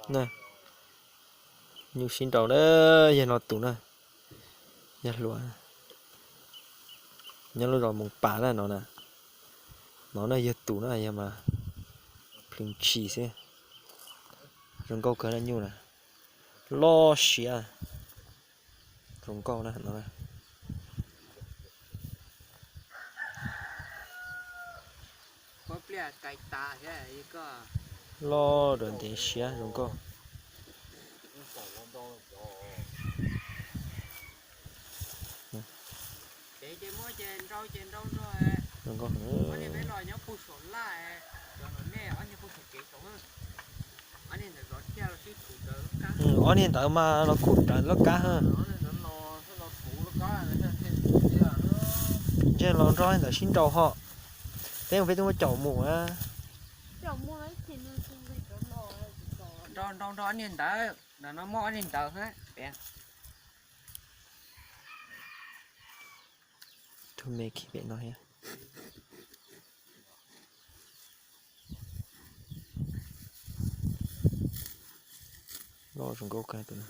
Na, nyuj sib nraus na, yawg no tus na, yawg hluas, nyob lub zos Moos Pas na no na. No na yawg tus na, yawg mas plhws tshis xwb. Zoo nkauj kawg na nyuj na, loj siab, zoo nkauj na no. Loj rau ntev siab zoo nkauj. Zoo nkauj. Ob niag ntawd mas los kuj rawv lub kab. Ntshe los nrog ntawd sib nraus ho. Peb mus peb twb muab caum mus. Nrog nrog ob niag ntawd, ntawm no muaj ob niag ntawd. Tus me khi pem no thiab. Loj zoo nkauj kawg tus no.